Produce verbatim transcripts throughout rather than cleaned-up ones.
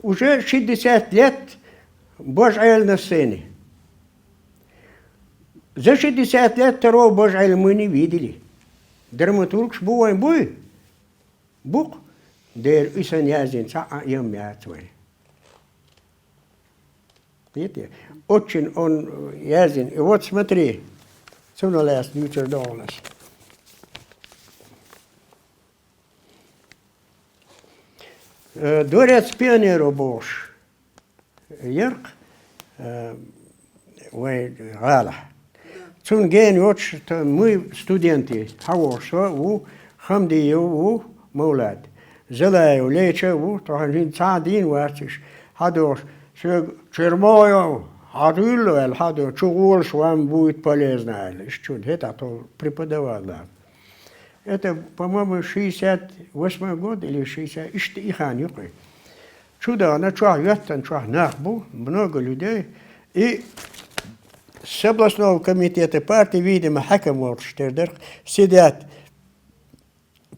Уже шестьдесят лет Божья на сцене. За шестьдесят лет второго Божья мы не видели. Драматург буй, буй, бук, дер исан язин ца а ям яц вай. Видите? Очень он язин. И вот смотри, цуналяс ничего долнас. Э, Дворец пионеров бохуш. Ярх, э, вай гӀала. Цун ген йоч, мы студенты, хьавор со ву, Хамдиев ву, Мавлад. Залаев леча ву, тохьан жин ца дин вациш. Хьадош, шо Чермоев, хьадуйла ваьл, хьадо, чу гӀолаш вам будет полезно, аьлла. Иш чу, хӀета то преподавал. Это, по-моему, шестьдесят восьмой год или шестьдесят, ишта и хан юкъе. Чудо, она чохь йоьттан, чохь нах бу, много людей. И с областного комитета партии, видимо, хьакам волчу тера дарх сидят.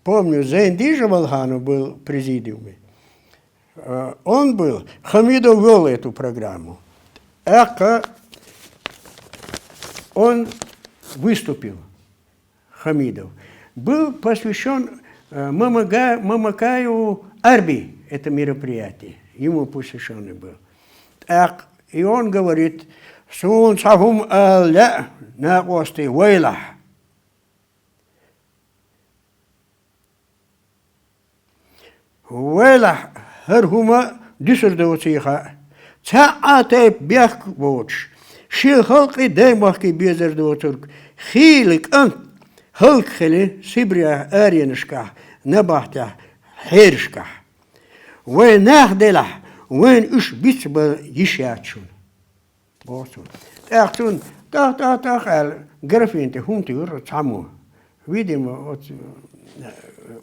Помню, Зайн Дижа Валханов был в президиуме. Э, Он был, Хамидов вёл эту программу. ТӀаккха он выступил. Хамидов, был посвящён, э, Мамага-, Мамакаеву Арби, это мероприятие, ему посвящённый был. Так, и он говорит: «Суна цхьа хӀума ала лаьа, накъостий, вайлахь. Вайлахь, хӀара хӀума дуьсур доций хаьа. Цхьа а тайпа бехк боцуш, шен халкъе, даймахке безар доцург хийла кӀант хӀаллакьхили Сибрехь аренашкахь, набахтехь, хьерашкахь. Вайн нах делахь, вайна уьш бицбан йиш яц шуна». Боху цо. ТӀаккха цунна тӀах, тӀах, тӀах аьлла, графин тӀе хӀума туьйхира цхьаммо. Видимо, оцу,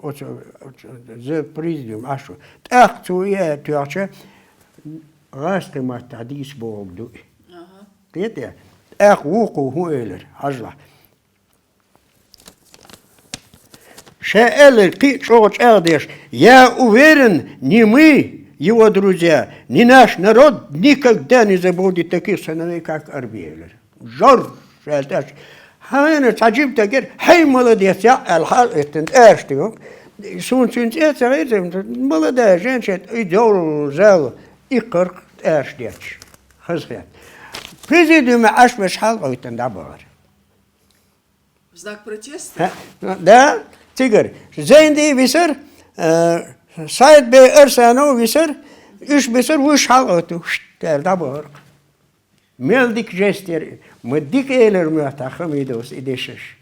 оцу, оцу, за президиум Ӏаш ву. ТӀаккха цо и аьлла тоьхча, гӀазкхийн маттахь дийца бохург ду и. Кхетий? ТӀаккха вукхо хӀун элира, хьажалахь. Ша аьлларг кхин а чӀогӀа чӀагӀдеш: «Я уверен, не мы, его друзья, ни наш народ никогда не забудет таких сыновей, как Арби», — элира. Жор! Шаьлла тӀаьш. Хьайна цхьа жима тагера: «Хьай, молодец!» — яӀ аьлла, хьал эттина тӀаьш тига. Суна цуьнан цӀе а ца гӀирзина, молодая женщина, и дов зал, и кхарх тӀаьш детташ. Хаза хет. Президиуме Ӏаш берш хьалкъойтина дӀабахара. В знак протеста? Да, цигара. Зайнди висар, э, Сайд-бей Арсанов висар, уьш бисар, вуьш хьалкъойту, шт, аьлла, дӀабахара. Мел дика жест яра, ма дика элира моьттахь Хамидовс и дешаш.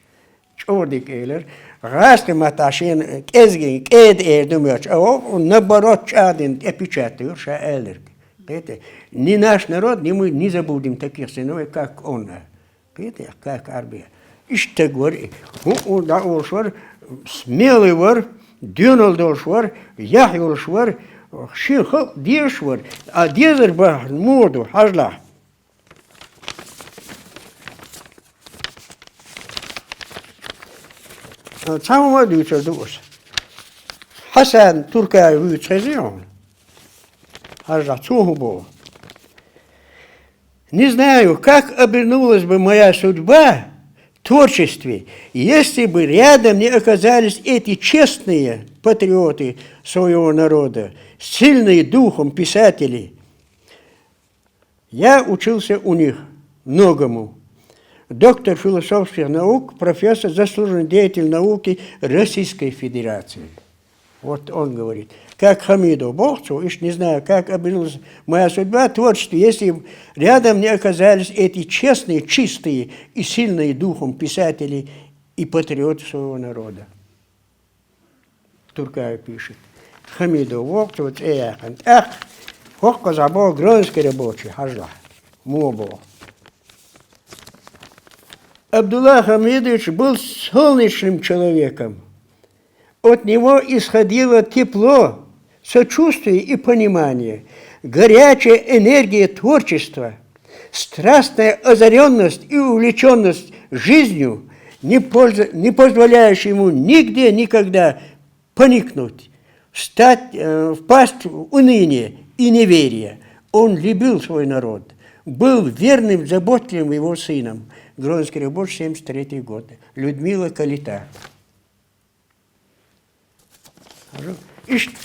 ЧӀогӀа дика элира. ГӀазкхийн маттахь шена кӀезгина, кӀеда эр ду моьттуш, а вовхо, наоборот, чӀагӀдина тӀе печать йора ша аьлларг. Кхетий? Ни наш народ, ни мы не забудем таких сыновей, как он. Кхетий, как Арби. Иштта стаг вара и. ХӀуъу дӀаолуш вара, смелый вара, доьналла долуш вара, яхь йолуш вара, шен халкъ дезаш вара. А дезар бахьана муха ду, хьажалахь. Цхьа хӀума а дуьйцур ду аса. Хьасан Туркаев вуьйцу хезий хьуна? Хьажалахь, цо хӀун боху? Не знаю, как обернулась бы моя судьба в творчестве, если бы рядом не оказались эти честные патриоты своего народа, сильные духом писатели. Я учился у них многому. Доктор философских наук, профессор, заслуженный деятель науки Российской Федерации. Вот он говорит. Как Хамидов, боху цо, ишт не знаю, как обернулась моя судьба в творчестве, если рядом не оказались эти честные, чистые и сильные духом писатели и патриоты своего народа. Туркаев пишет. Хамидов воккху, цо цӀе яьккхина. ТӀаккха хӀокхузахь боху Гронский рабочий, хьажалахь. Муха боху. Абдулла Хамидович был солнечным человеком. От него исходило тепло, сочувствие и понимание, горячая энергия творчества, страстная озарённость и увлечённость жизнью, не польза-, не позволяющая ему нигде никогда поникнуть, встать, э, впасть в уныние и неверия. Он любил свой народ, был верным, заботливым его сыном. Грозный рабочий, семьдесят третий год. Людмила Калита. Иштта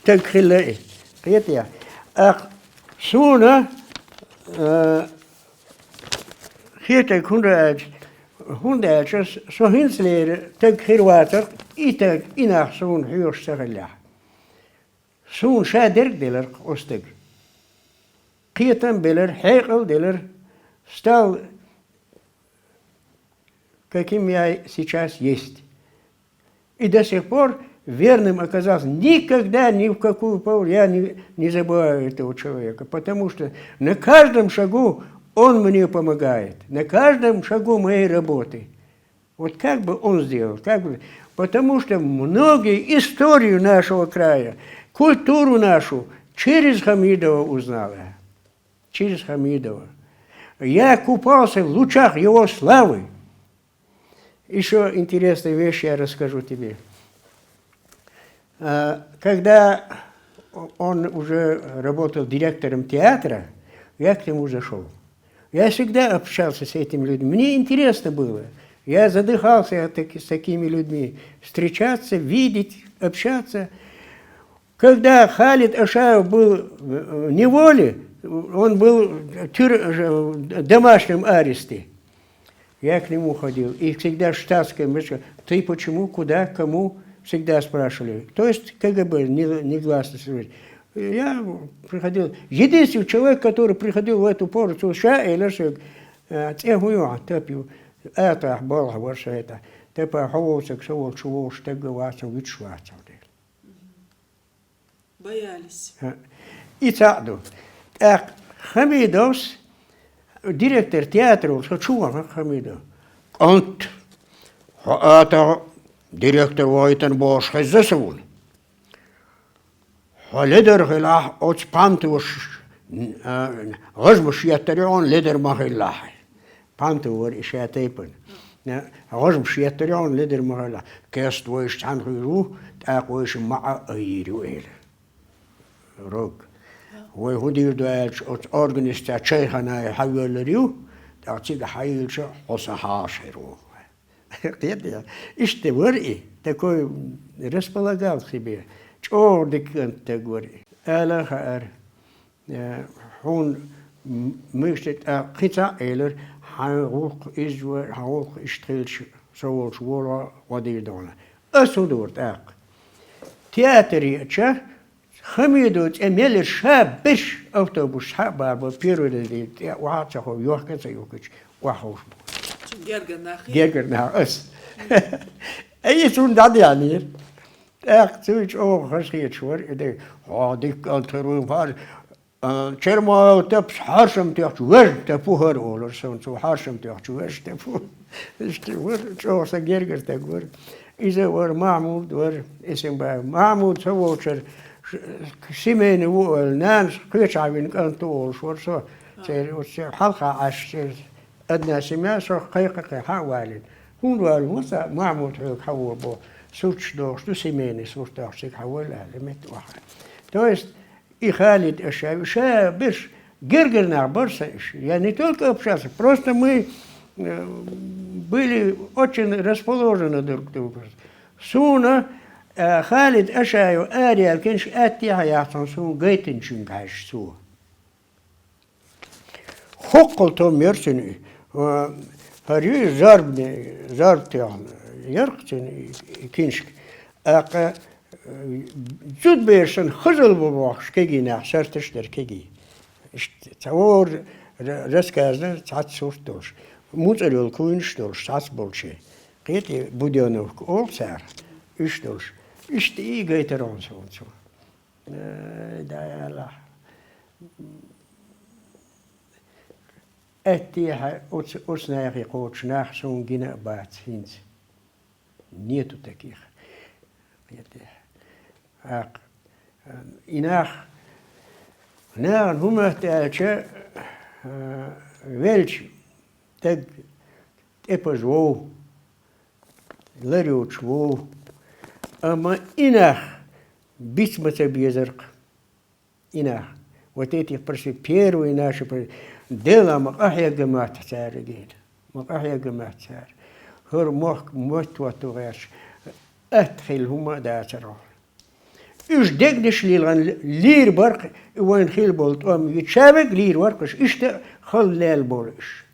таг хилла и. Кхетий? Ах, суна, э, хетаг хӀунда аьлча, хӀунда аьлча, со хӀинцалера таг хир вацар, и таг, и нах суна хьоьхуш ца хиллехь. Суна ша дерг делар оцу стага. Кхетам белар, хьекъал делар, стал, каким я сейчас есть. И до сих пор верным оказался. Никогда ни в какую пол я не, не забываю этого человека, потому что на каждом шагу он мне помогает, на каждом шагу моей работы. Вот как бы он сделал, как бы, потому что многие историю нашего края, культуру нашу через Хамидова узнал я. Через Хамидова. Я купался в лучах его славы. Ещё интересную вещь я расскажу тебе. А, когда он уже работал директором театра, я к нему зашёл. Я всегда общался с этими людьми. Мне интересно было. Я задыхался от таки-, с такими людьми. Встречаться, видеть, общаться. Когда Халид Ашаев был в, в неволе, он был в тюр-, в домашнем аресте. Я к нему ходил. И всегда в штатском, я сказал: «Ты почему, куда, кому?» Всегда спрашивали. То есть КГБ не, негласно служить. Я приходил. Единственный человек, который приходил в эту пору, цу ша элира соьга, э, цӀе хӀун ю хьан, Тапа ю. Атахь, балхахь вара со хӀетахь. Тапа, хьо вовсаг, со волчу вовшах стаг вац, вуьтуш вац хьо, элира. Боялись. И цхьаъ ду. ТӀаккха Хамидовс, директор театра волу, со чу вахана Хамидов. «КӀант, хьо атагӀа директор вахийтина бохуш хезна суна. Хьо ледар хилахь, оцу пхьантоша, а, гӀажмаш еттар ю хьуна, ледар ма хилалахь». Пхьанто вара и шен тайпана. «ГӀажмаш еттар ю хьуна, ледар ма хилалахь. Кест вайша цхьаьна хир ву, тӀаккха вайша маӀа айийр ю», — элира. Рог. Вай хӀун дийр ду аьлча, оцу организацехь Чайханай хьавоьллур ю, тӀаккха цига хьайиллича, хьо сан хьаша хир ву. Кхетий? Иштта вара и, такой располагал к себе. ЧӀогӀа дика кӀант стаг вара и. Ала а хаьара. Э, хьуна м-, муьшта тӀаккха кхин цхьаъ элира, хьайн гӀуллакх иза вара, хьан гӀуллакх иштта хилча, со волчу волахь гӀо дийр ду хьуна. Ас хӀун дора тӀаккха? Театр еача, Хамидов цӀе мел ира, ша берш автобус схьа а барбо, первый раза цӀе охьа а ца ховш, йохка а ца юхкича, охьаховш бу. Гергара нах. Гергара нах, ас. Ай, цунна дӀадеанера. ТӀаккха цуьнан чӀогӀа хазахеташ вара и дерг. «Хьо дика кӀант хир ву, хьо, а, Чермоев Тапас хьаршам тоьхча вежна Тапа ву хӀара», — олура суна. Цо хьаршам тоьхча вежна Тапа ву. Иштта вара, чӀогӀа сан гергара стаг вара. Иза вара, Махьмуд вара, Эсенбаев. Махьмуд ца волчара ш-, семейный ву аьлла, нанас кхечахьа вина кӀант ву олуш вара со. Церан оцу хьалха Ӏаш, церан одна семья, со кхайкха-кхайкха хьа а валийна. ХӀунда валийна, вац, Махьмуд хьоьга хьан ву бо, сурташ дохуш ду, семейный сурт дохуш, цига хьан валла аьлла, метта охьа. То есть, и Халид Ашаев, ша берш гергара нах бара сан уьш. Я не только общался, просто мы, э, были очень расположены друг к другу. Суна, э, Халид Ашаев араяьлла киншка аьттехьа яц хьуна суна гайтинчуьнга хьаьжча цо. Хоккхул том яра цуьнан, а, хӀара ю иза, зарбане, зарба тоьхна яра-кх цуьнан и киншка. ТӀаккха, а, зудабераш санна хазалла бу бохуш кегий нах, сарташ а дара кегий. Иштта цхьа вогӀур ра-, рассказна цхьацца сурт долуш, муцӀар йолу куйнаш а долуш, цхьацца болчий. Кхетий, Буденовка олу цара, уьш долуш. Иштта и гайтара хьуна суна цо. Ай, Дала! Аьттехьа оцу, оцу нахе кхочуш нах суна гина а бац хӀинца. Нету таких. Аьттехьа. ТӀаккха, и нах, нахана хӀун моьтту аьлча, а, велча, стаг тӀепаза вов, лар йоцуш вов. Амма и нах биц ма ца безар-кх. И нах. Вот этих, прости, первые наши, пр-, дела ма къахьегга моттахь цара гена. Ма къахьегга моттахь цара. ХӀара мохк моттаватта гӀерташ. Атта хилла хӀума а дацар оха. Уьш дегнаш лилгӀан лийр баркх, и вайна хилла болу тӀом, и чавег лийр баркх уьш, иштта хала лаьлла болу уьш.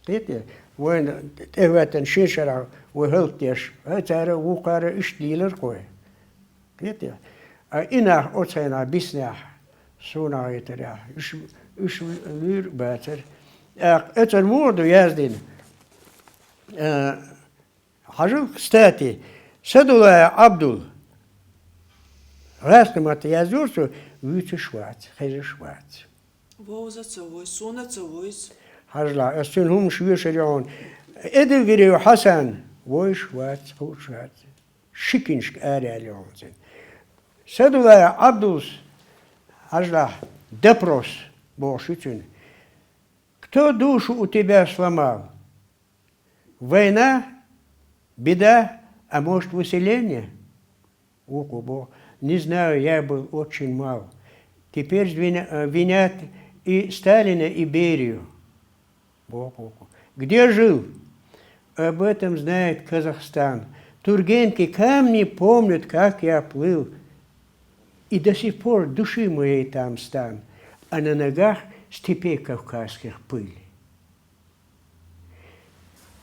Кхетий? Вайна тӀехӀоьттина шен шарахь вай хӀаллакдеш, хӀа, цара а, вукхара а иштта лийлар-кх вай. Кхетий? А и нах оцу хенахь биснехь, суна хетарехь, уьш, уьш луьйр а бацара. ТӀаккха оцара муха ду яздина? А, хьажал, кстати, Садулаев Ӏабдул, гӀазкхийн матта яздора цо, вуьйцуш вац, хезаш вац. Вовза ца вуьйцу, суна ца вуьйцу. Хьажал, ас цуьнан хӀуманаш вешар ю хьуна. Эдилгириев Хьасан, вуьйцуш вац, хууш вац. Ши киншка араяьлла ю хьуна цуьнан. Садулаев Ӏабдулс, хьажал, допрос бохуш ю цуьнан. Кто душу у тебя сломал? Война, беда, а может, выселение? Вукхо боху: «Не знаю, я был очень мал. Теперь звеня-, э, винят и Сталина, и Берию». Боху вукхо. «Где жил? Об этом знает Казахстан. Тургенки камни помнят, как я плыл. И до сих пор души моей там стан, а на ногах степей кавказских пыль».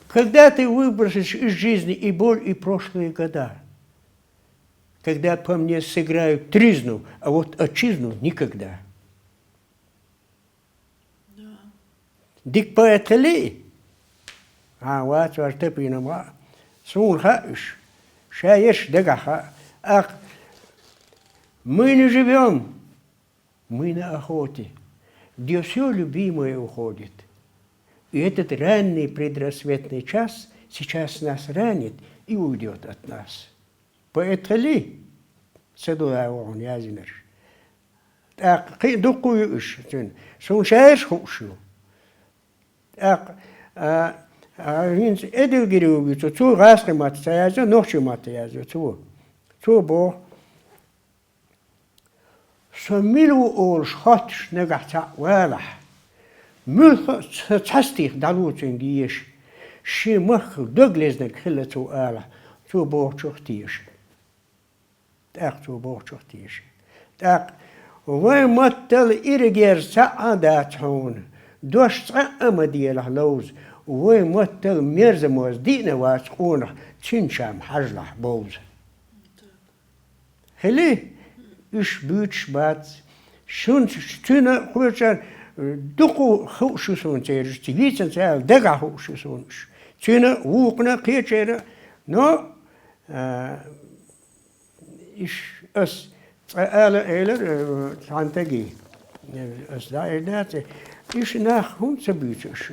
Когда ты выбросишь из жизни и боль, и прошлые года? Когда по мне сыграют тризну, а вот отчизну никогда. Да. Дика поэт хилий? А, вац вара тапийна ма. Суна хаьа уьш. Ша еш дагахь хаьа. Ах, мы не живем. Мы на охоте, где всё любимое уходит. И этот ранний предрассветный час сейчас нас ранит и уйдёт от нас. Поэт хилий? Садулаев ву хьуна яздинарш. ТӀаккха кхин а дуккха а ю уьш цуьнан. Суна шаьш хууш ю. ТӀаккха, а, а, хӀинца Эдилгириев ву цо, цо гӀазкхийн матта ца яздо, нохчийн матта яздо цо. Цо боху: «Со мила ву олуш хоттуш нагахь цхьаъ валахь, муьлхха а ца-, цхьа стих дӀало цуьнга езаш, шен махках дог лезнарг хилла цо алахь, цо бохучух теша». ТӀаккха цо бохучух теша. ТӀаккха: «Вайн маттал иргерза цхьаъ а дац хьуна, дош цкъа а ма делахь ловза, вайн маттал мерза моз диъна вац къонах, цуьнан чам хьажалахь бовза». Хили? Уьш буьйцуш бац. Шуна цуьнан кхечара дукха хууш ю суна церан, цу вийцанца аьлла, дагахь хууш ю суна уьш. Цуьнан, вукхунна, кхечеран, но, а, иш ас цкъа ала элира, а, цхьана стаге. Ас дӀаэр дац, уьш нах хӀунда ца буьйцу уьш?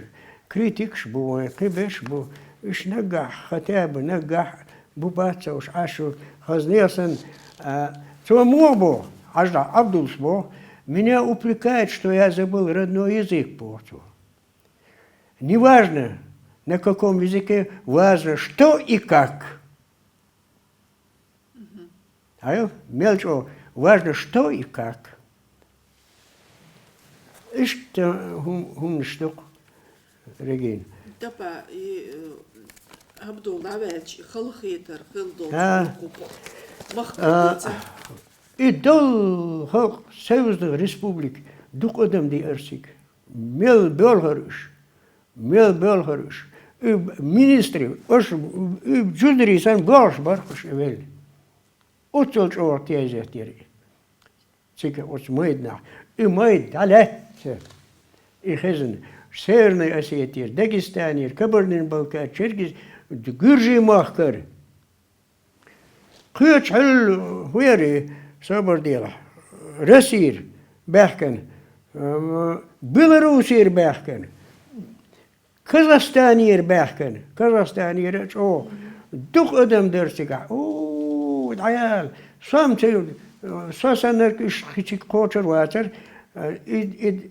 Критикаш бу вайн, кхин берш бу. Уьш наггахь, хотя бы наггахь, бу бац ца уьш Ӏаш ю, хазна санна, а, цо муха боху, хьажал, Ӏабдулс боху: «Меня упрекают, что я забыл родной язык», — боху цо. «Не важно, на каком языке, важно, что и как». Мгм. Хьайо, мел чӀогӀа, важно, что и как. Иштта хӀум-, хӀуманаш ду-кх, Регина. Тапа, и, э, Абдул дӀаваьлча, и халахетар хила долчу А. махкахь А, дуьйцу. И долу халкъ союзных республик дукха адам деара цига. Мел боьлхура уьш. Мел боьлхура уьш. И министри, уьш, и жуьзри санна боьлхуш бара уьш и велла. Оццул чӀогӀа тезет яра и. Цига оцу майданахь. И майда дӀалаьцна. И хезна. Северной Осетиера, Дагестанера, Кабардино-Балкария, Черкес, Гуьржийн махкара. Кхечу хьуьлла хӀун яра, собар делахь, Россера баьхкина, м, Беларусера баьхкина, Казахстанера баьхкина, Казахстанера чӀогӀа дукха адам дара цигахь. У, дӀаяла, со-м ца ю, со саннарг уьш кхин цига кхочур вацара, и, и,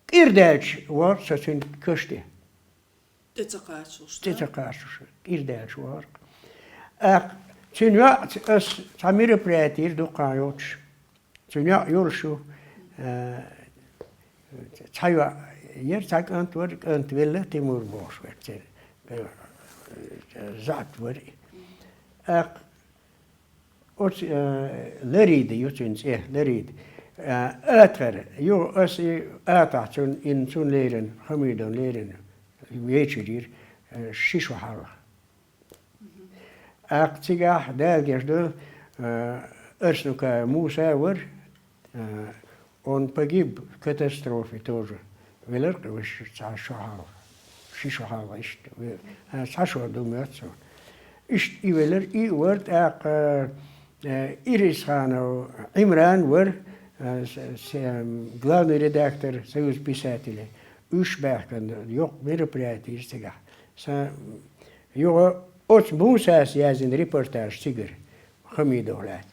кӀира даьлча вахара со цуьнан каш тӀе. ТӀе ца кхачалуш, ТӀе да? ца кхачалуш, кӀира даьлча вахара. ТӀаккха цуьнан йоӀца ас цхьа мероприятие йира дуккха хан йоцуш. Цуьнан йолуш ю, э, цхьа йоӀ яра, цхьа кӀант вара, кӀант велла, Тимур бохуш вара церан, э, заьӀап вара. ТӀаккха оцу, э, Ларида ю цуьнан цӀе, Ларида. Э, атахара, юха аса и атахь цунна, ин цунна лерина, Хамидовна лерина, вечер йира, э, ши шо хьалха. ТӀаккха цигахь Дала гечдойла, э, Арснукаев Муса вара, э, он погиб в катастрофе тоже. Велар-кх вуьш цхьа шо хьалха, ши шо хьалха иштта. Ве-, э, цхьа шо ду моьтту суна. Иштта и велар, и а вара тӀаккха, э, Ирисханов Ӏимран вара, э, с-, с-, эм, главный редактор Союза писателей. Уьш баьхкина йоккха мероприяти йира цигахь. Сан Юха оцу Мусас яздина репортаж цигара, Хамидов лаьцна.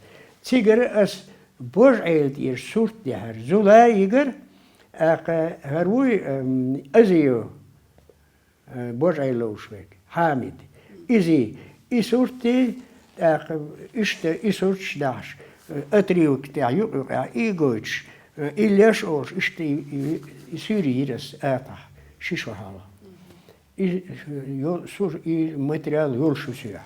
Цигара ас Божа-Ӏела тӀера сурт дехьара, зулай йигара, тӀаккха хӀара вуй, ам, Азиев, а, Божа-Ӏела ловш верг, Хьамид. Изий, и суртий, тӀаккха иштта и сурташ дахьаш, а, отрывок тӀехь юкъ-юкъехь и гойтуш, а, и леш олуш, иштта и, и, и суьйре йира ас атахь, ши шо хьалха. И, йо-, сур-, и материал йолуш ю соьгахь.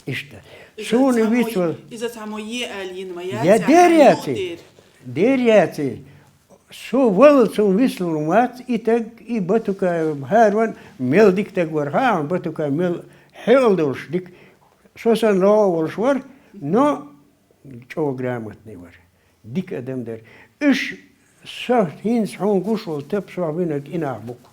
Иштта. Иза Суна цхьаммо вицвала. Иза цхьаммо е аьлла йина ма яц, Я дер яц и? Дер яц и? Со валлалц вицлур вац, и таг, и Батукаев ХӀарон мел дика таг вара. Хаа, Батукаев мел хьекъал долуш дика. Со санна лоӀа волуш вара, но чӀогӀа грамотный вара. Дика адам дара. Уьш со хӀинца хьуна гуш волу тап сох винарг и нах бу-кх.